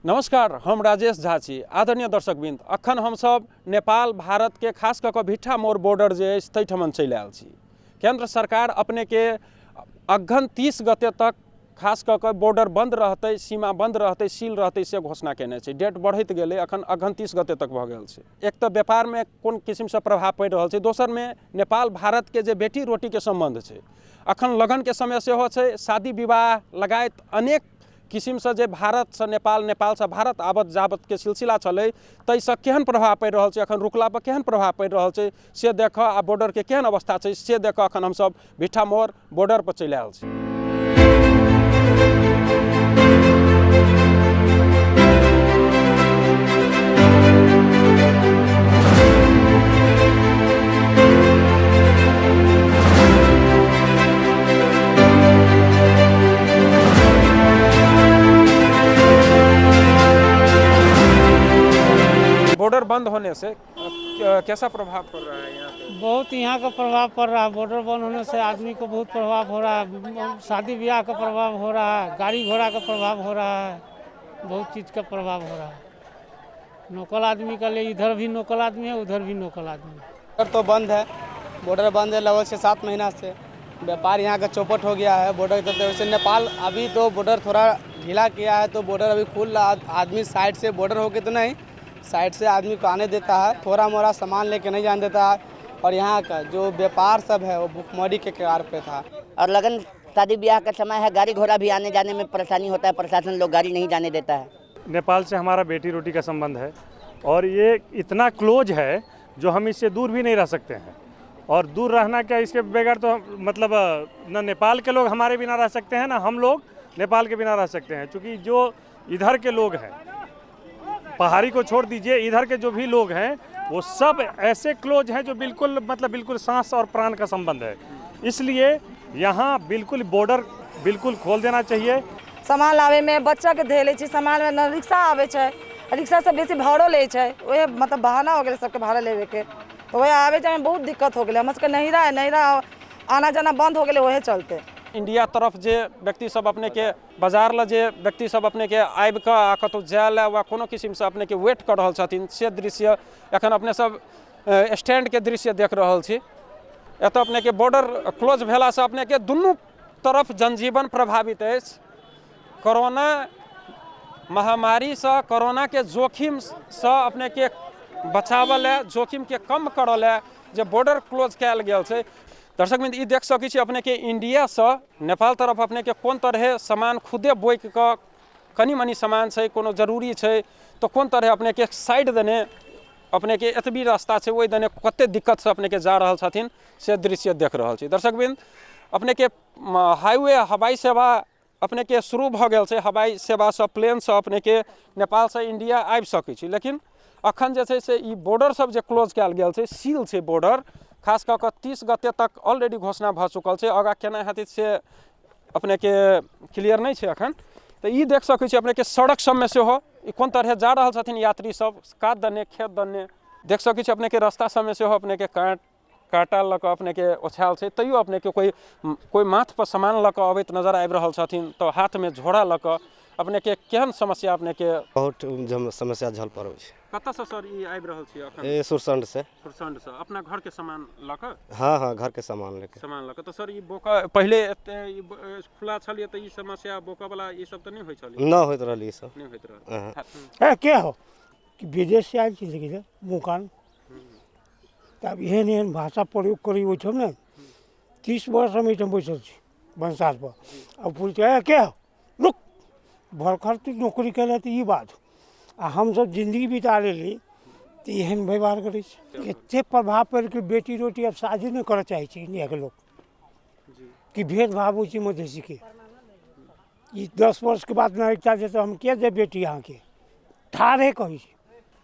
नमस्कार, हम राजेश झा छी। आदरणीय दर्शकवृंद, अखन हमसब नेपाल भारत के खास कऽ कऽ भिट्ठा मोड़ बॉर्डर जे अछि ताहिठमन चलि आयल छी। केंद्र सरकार अपने के अगहन 30 गते तक खास कऽ कऽ बॉर्डर बंद रहतै, सीमा बंद रहतै, सील रहतै से घोषणा केने छै। डेट बढ़ैत गेलै, अखन अगहन 30 गते तक भऽ गेल छै। एक तऽ व्यापारमे कोन किसिमसँ प्रभाव पड़ि रहल छै, दोसरमे नेपाल भारतके जे बेटी रोटीके सम्बन्ध छै, अखन लगनके समय सेहो छै, शादी विवाह लगायत अनेक किसिमसँ जे भारतसँ नेपाल, नेपालसँ भारत आबत जाबतके सिलसिला छलै, ताहिसँ केहन प्रभाव पड़ि रहल छै, अखन रुकलापर केहन प्रभाव पड़ि रहल छै से देखऽ आ बॉर्डरके केहन अवस्था छै से देखऽ अखन हमसब भिट्ठा मोड़ बॉर्डर पर चलि आयल छी। बॉर्डर बंद होने से कैसा प्रभाव पड़ रहा है यहाँ पे? बहुत यहाँ का प्रभाव पड़ रहा है। बॉर्डर बंद होने से आदमी को बहुत प्रभाव हो रहा है। शादी ब्याह का प्रभाव हो रहा है, गाड़ी घोड़ा का प्रभाव हो रहा है, बहुत चीज़ का प्रभाव हो रहा है। लोकल आदमी का लिए इधर भी लोकल आदमी है, उधर भी लोकल आदमी है। बॉर्डर तो बंद है, बॉर्डर बंद है लगभग 6-7 महीना से। व्यापार यहाँ का चौपट हो गया है बॉर्डर के तरफ से। नेपाल अभी तो बॉर्डर थोड़ा ढीला किया है, तो बॉर्डर अभी खुल रहा, आदमी साइड से बॉर्डर होके तो नहीं, साइड से आदमी को आने देता है, थोड़ा मोड़ा सामान लेके नहीं जाने देता है। और यहाँ का जो व्यापार सब है वो भुखमरी के कगार पे था। और लगन शादी ब्याह का समय है, गाड़ी घोड़ा भी आने जाने में परेशानी होता है, प्रशासन लोग गाड़ी नहीं जाने देता है। नेपाल से हमारा बेटी रोटी का संबंध है और ये इतना क्लोज है जो हम इससे दूर भी नहीं रह सकते हैं। और दूर रहना क्या, इसके बगैर तो मतलब न नेपाल के लोग हमारे बिना रह सकते हैं, ना हम लोग नेपाल के बिना रह सकते हैं। क्योंकि जो इधर के लोग हैं, पहाड़ी को छोड़ दीजिए, इधर के जो भी लोग हैं वो सब ऐसे क्लोज हैं जो बिल्कुल मतलब बिल्कुल सांस और प्राण का संबंध है। इसलिए यहाँ बिल्कुल बॉर्डर बिल्कुल खोल देना चाहिए। सामान लावे में बच्चा के धे लै छी, सामान में न रिक्शा आबै छै, रिक्शा से बेसी भाड़ो लै छै, वएह मतलब बहाना हो गेलै सबके भाड़ा लेबेके, तऽ वएह आबै जाइमे बहुत दिक्कत हो गेलै। हमर सबके नहिरा है, नहिरा आना जाना बंद हो गेलै वएह चलते। इंडिया तरफ जे व्यक्ति सब अपने के बाजार ल जे व्यक्ति सब अपने के आबि कऽ आ कतहु जाय लए वा कोनो किसिमसँ अपने के वेट कऽ रहल छथिन से दृश्य एखन अपने सब स्टैंडके दृश्य देख रहल छी। एतऽ अपने के बॉर्डर क्लोज भेलासँ अपने के दुनू तरफ जनजीवन प्रभावित अछि। कोरोना महामारीसँ कोरोनाके जोखिमसँ अपने के बचाबऽ लए, जोखिमके कम करऽ लए जे बॉर्डर क्लोज कयल गेल छै। दर्शक मित्र, ई देख सकै छी अपने के इंडियासँ नेपाल तरफ अपने के कोन तरहे सामान खुदे बोकि कऽ, कनि मनि सामान छै, कोनो जरूरी छै तऽ कोन तरहे अपने के साइड देने अपने के एतबी रास्ता छै ओहि देने कते दिक्कतसँ अपने के जा रहल छथिन से दृश्य देख रहल छी। दर्शक वृंद, अपने के हाईवे हवाई सेवा अपने के शुरू भऽ गेल छै। हवाई सेवासँ प्लेनसँ अपने के नेपालसँ इंडिया आबि सकै छी, लेकिन अखन जे छै से ई बॉर्डर सब जे क्लोज कयल गेल छै, सील छै बॉर्डर, खास कऽ कऽ 30 गते तक ऑलरेडी घोषणा भऽ चुकल छै। आगाँ केना हेतै से अपने के क्लियर नहि छै अखन। तऽ ई देख सकै छी अपने के सड़क सबमे सेहो ई कोन तरहे जा रहल छथिन यात्री सब, कात दने खेत दने देख सकै छी अपने के रास्ता सबमे सेहो अपने के काँट काँटा लऽ कऽ अपने के ओछायल छै, तैयो अपने के कोई कोई माथ पर सामान लऽ कऽ अबैत नजर आबि रहल छथिन, तऽ हाथमे झोरा लऽ कऽ अपने के केहन समस्या अपने के? बहुत समस्या झल पड़ै छै। कतऽसँ सर ई आबि रहल छी अखन? ए सुरसंडसँ। सुरसंडसँ अपना घरके सामान लऽ कऽ? हाँ हाँ, घरके सामान लऽ कऽ। सामान लऽ कऽ। तऽ सर ई बोका पहिले एते ई खुला छलियै तऽ ई समस्या बोका वाला ई सब तऽ नहि होइ छलै? नहि होइत रहलै ई सब। नहि होइत रहल। हँ। ए के हो कि विदेश से आयल छी से मुकान, तब एहन एहन भाषा प्रयोग करी ओहिठाम ने। 30 वर्ष हम एहिठाम बैसल छी भनसारपर, आ पुछै ए के हो, रुक भरखर तू नौकरी केलह तऽ ई बात, आ हमसब जिन्दगी बिता लेली तऽ एहन व्यवहार करै छै। एतेक प्रभाव पड़ि गेल बेटी रोटी आब शादी नहि करऽ चाहै छै इंडियाके लोक, कि भेदभाव होइ छै मधेसीके। ई 10 वर्षके बाद नागरिकता देतै, हम किया देब बेटी अहाँके, ठाढ़े कहै छै।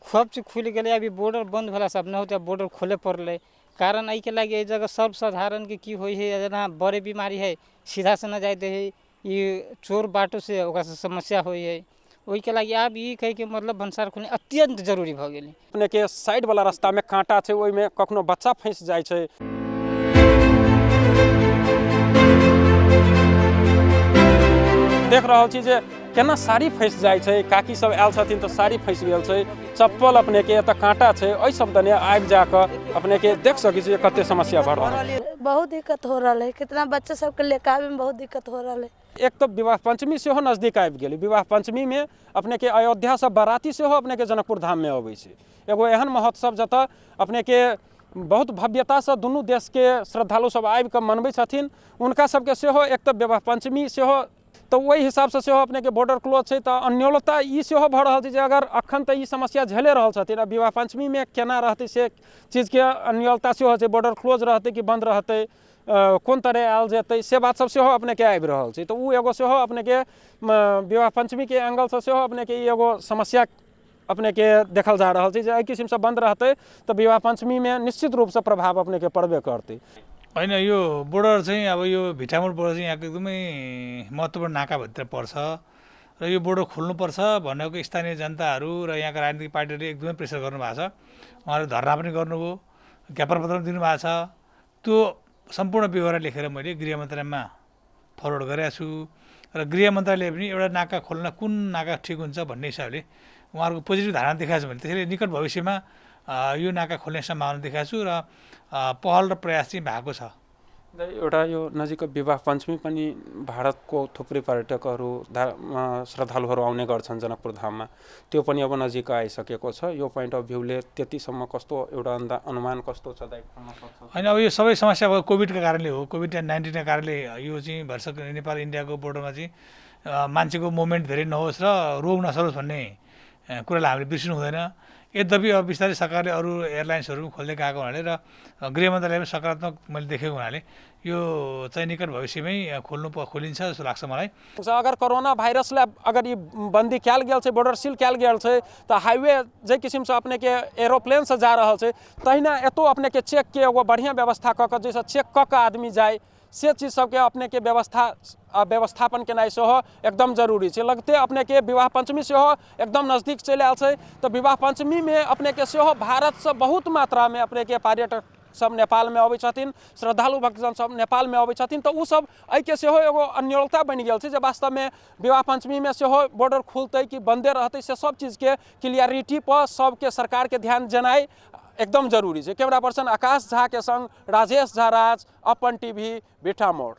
सब चीज खुलि गेलै, अभी बॉर्डर बन्द भेलासँ आब नहि होतै, बॉर्डर खोले पड़लै। कारण एहिके लागि एहि जगह सर्वसाधारणके की होइ हइ, जेना बड़े बीमारी हइ सीधा से नहि जाइ दै हइ, ई चोर बाटोसँ ओकरासँ समस्या होइ हइ, ओहिके लागि आब ई कहैके मतलब भनसार खोलनाइ अत्यन्त जरूरी भऽ गेलै। अपने के साइड वाला रास्ता में कांटा छै, ओहिमे कखनो बच्चा फंसि जाइ छै। देख रहल छी जे केना साड़ी फँसि जाइ छै, काकी सब आयल छथिन तऽ साड़ी फँसि गेल छै, चप्पल अपनेके एतऽ काँटा छै, एहि सब दने आबि जाकऽ अपनेके देख सकै छी कते समस्या भऽ रहल है। बहुत दिक्कत हो रहा है, कितना बच्चा सबके लेके आबे में बहुत दिक्कत हो रहा है। एक तऽ विवाह पंचमी सेहो नजदीक आबि गेलै। विवाह पंचमीमे अपनेके अयोध्यासँ बाराती सेहो अपनेके जनकपुर धाममे अबै छै। एगो एहन महोत्सव जतऽ अपनेके बहुत भव्यतासँ दुनू देशके श्रद्धालु सब आबिकऽ मनबै छथिन, हुनका सबके सेहो एक तऽ विवाह पंचमी सेहो तऽ ओहि हिसाबसँ सेहो अपनेके बॉर्डर क्लोज छै। तऽ अन्योलता ई सेहो भऽ रहल छै जे अगर अखन तऽ ई समस्या झेले रहल छथिन, आ विवाह पंचमीमे केना रहतै से चीजके अन्योलता सेहो छै। बॉर्डर क्लोज रहतै कि बन्द रहतै, कोन तरह आयल जेतै से बात सब सेहो अपनेके आबि रहल छै। तऽ ओ एगो सेहो अपनेके विवाह पंचमीके एंगलसँ सेहो अपनेके ई एगो समस्या अपनेके देखल जा रहल छै जे एहि किसिमसँ बन्द रहतै तऽ विवाह पंचमीमे निश्चित रूपसँ प्रभाव अपनेके पड़बे करतै। होइन, यो बोर्डर चाहिँ अब यो भिटामोड बोर्डर चाहिँ यहाँको एकदमै महत्त्वपूर्ण नाकाभित्र पर्छ र यो बोर्डर खोल्नुपर्छ भनेको स्थानीय जनताहरू र यहाँका राजनीतिक पार्टीहरूले एकदमै प्रेसर गर्नुभएको छ। उहाँहरू धरना पनि गर्नुभयो, ज्ञापन पत्र पनि दिनुभएको छ। त्यो सम्पूर्ण व्यवहार लेखेर मैले गृह मन्त्रालयमा फरवर्ड गरेको छु र गृह मन्त्रालयले पनि एउटा नाका खोल्न कुन नाका ठिक हुन्छ भन्ने हिसाबले उहाँहरूको पोजिटिभ धारणा देखाएको छ भने त्यसैले निकट भविष्यमा यो नाका खोल्ने सम्भावना देखाएको छु र पहल र प्रयास चाहिँ भएको छ। एउटा यो नजिकको विवाह पञ्चमी पनि भारतको थुप्रै पर्यटकहरू श्रद्धालुहरू आउने गर्छन् जनकपुर धाममा, त्यो पनि अब नजिक आइसकेको छ। यो पोइन्ट अफ भ्यूले त्यतिसम्म कस्तो एउटा अनुमान कस्तो छ दाइ खोल्न सक्छ? होइन, अब यो सबै समस्या अब कोभिडका कारणले हो, कोभिड-19 का कारणले यो चाहिँ भरसक नेपाल इन्डियाको बोर्डरमा चाहिँ मान्छेको मुभमेन्ट धेरै नहोस् र रोग नसरोस् भन्ने कुरालाई हामीले बिर्सिनु हुँदैन। यद्यपि अब बिस्तारै सरकारले अरू एयरलाइन्सहरू पनि खोल्दै गएको हुनाले र गृह मन्त्रालय पनि सकारात्मक मैले देखेको हुनाले यो चाहिँ निकट भविष्यमै खोलिन्छ जस्तो लाग्छ मलाई। अगर कोरोना भाइरसलाई अगर ई बन्दी कयल गेल छै, बॉर्डर सील कयल गेल छै, तऽ हाईवे जे किसिमसँ अपनेके एरोप्लेनसँ जा रहल छै तहिना एतौ अपनेके चेकके एगो बढ़िआँ व्यवस्था कऽ कऽ जाहिसँ चेक कऽ कऽ आदमी जाय से चीज सबके अपनेके व्यवस्था व्यवस्थापन केनाइ सेहो एकदम जरूरी छै। लगते अपनेके विवाह पंचमी सेहो एकदम नजदीक चलि आयल छै, तऽ विवाह पंचमीमे अपनेके सेहो भारतसँ बहुत मात्रामे अपनेके पर्यटक सब नेपालमे अबै छथिन, श्रद्धालु भक्तजन सब नेपालमे अबै छथिन। तऽ ओ सब एहिके सेहो एगो अन्योलता बनि गेल छै जे वास्तवमे विवाह पंचमीमे सेहो बॉर्डर खुलतै कि बन्दे रहतै से सब चीजके क्लियरिटी पर सबके सरकारके ध्यान जेनाइ एकदम जरूरी छै। कैमरा पर्सन आकाश झा के संग राजेश झा राज, अपन टीवी, भिटामोड।